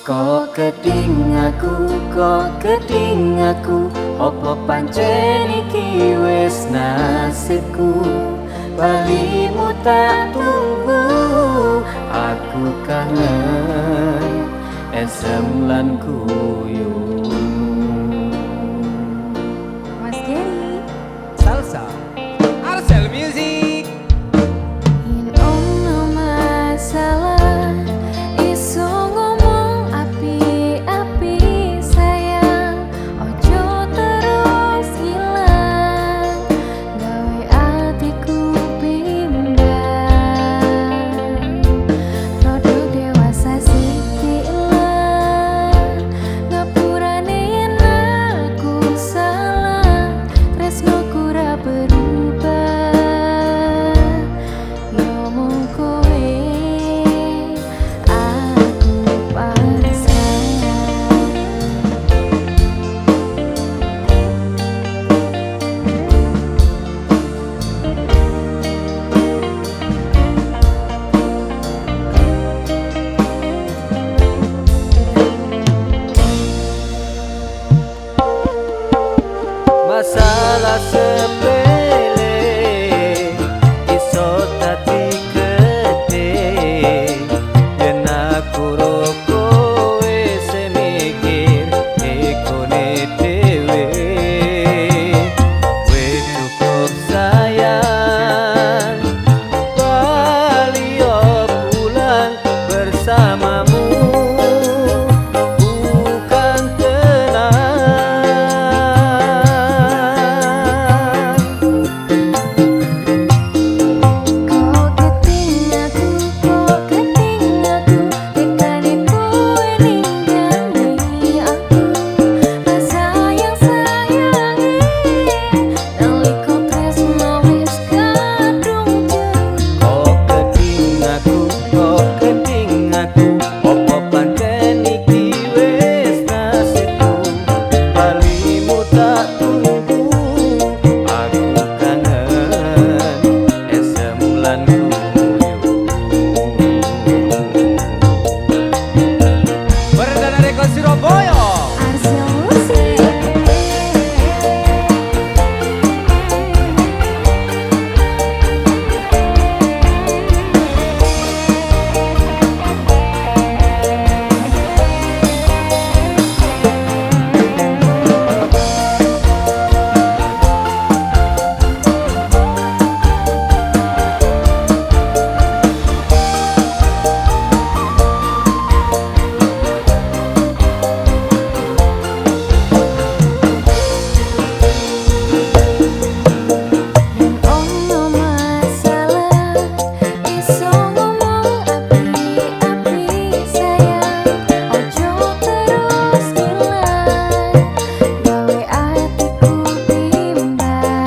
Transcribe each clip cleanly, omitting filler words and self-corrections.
Kok keding aku, opo pancen iki wis nasibku? Balimu tak tunggu, aku kangen esem lan guyu. Mas Gary Salsa Arsel Music. Yen ono masalah iso ngomong api-api sayang, ojo terus hilang gawe atiku bimbang. Rodo dewasa sithik lah, ngapurane yen aku salah, tresnoku ra berubah. Yo mung kowe aku pasrah. Masalah sepele iso dadi gede, yen aku ro kowe sing mikir ekone dhewe. Wis cukup sayang, bali yo pulang bersamamu. Bukan tenang. Kok keting aku, tekane kowe ninggali aku. Rasa yang sayangi nalika tresno wis kadung jeru. Kok keting aku, opo pancen iki wis nasibku? Balimu tak tunggu, aku kangen esem lan guyu. Perdana Rekod Surabaya. Arsel Music. Yen ono masalah iso ngomong api-api sayang, ojo terus ilang gawe atiku bimbang.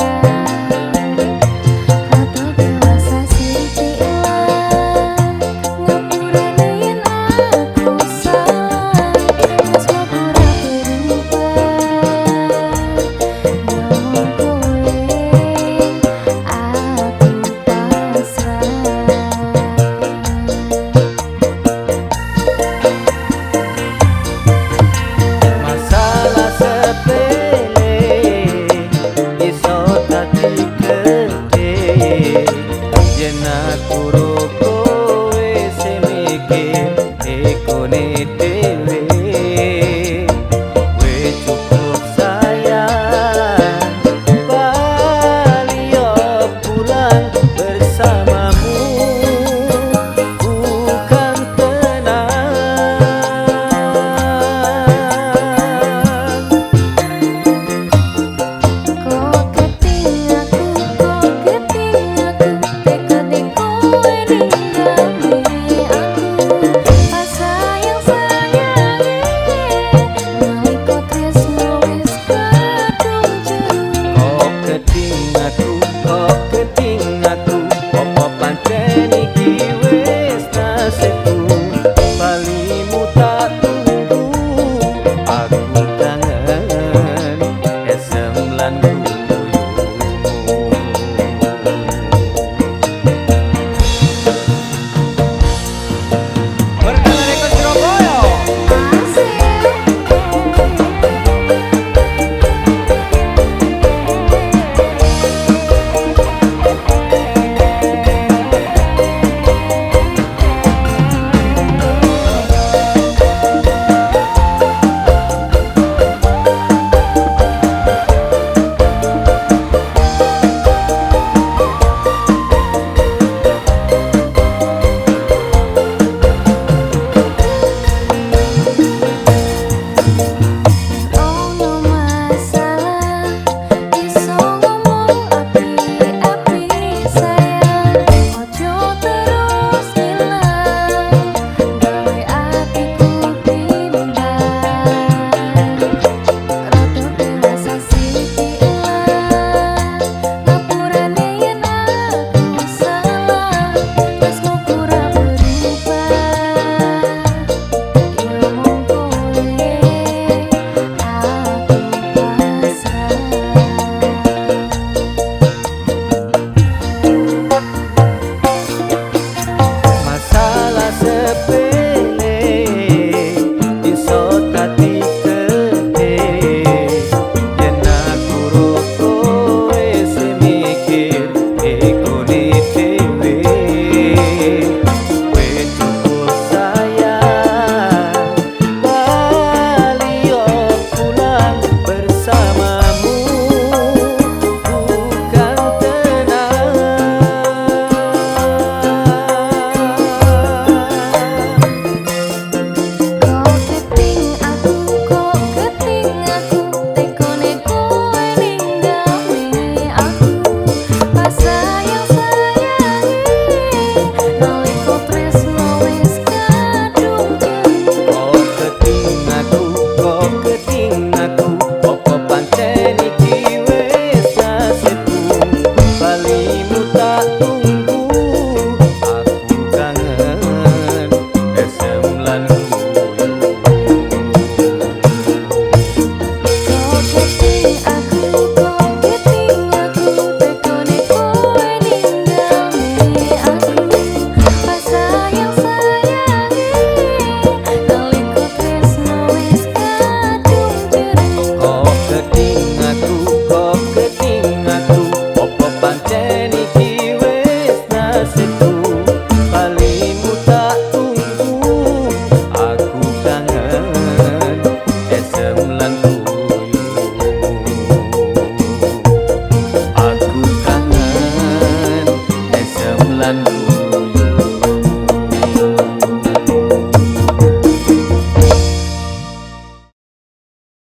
Rodo dewasa sithik lah, ngapurane yen aku salah, tresnoku ra berubah. Yo mung kowe aku pasrah. Masalah sepele iso dadi gede, yen aku ro kowe sing mikir ekone dhewe. Wis cukup sayang, bali yo pulang bersamamu. Bukan tenang. Kok keting aku, tekane kowe ninggali aku. Pas sayang sayangi nalika tresno wis kadung jeru. Kok keting aku, tunggu. Aku kangen esem lan guyu. Kok keting aku, kok keting aku, tekone kowe ninggalne aku. Pas sayang sayange, nalika tresno wis kadung jeru. Kok keting aku, kok keting aku, opo pancen iki wis nasibku. Balimu tak tunggu, aku kangen esem lan guyu. Aku kangen esem lan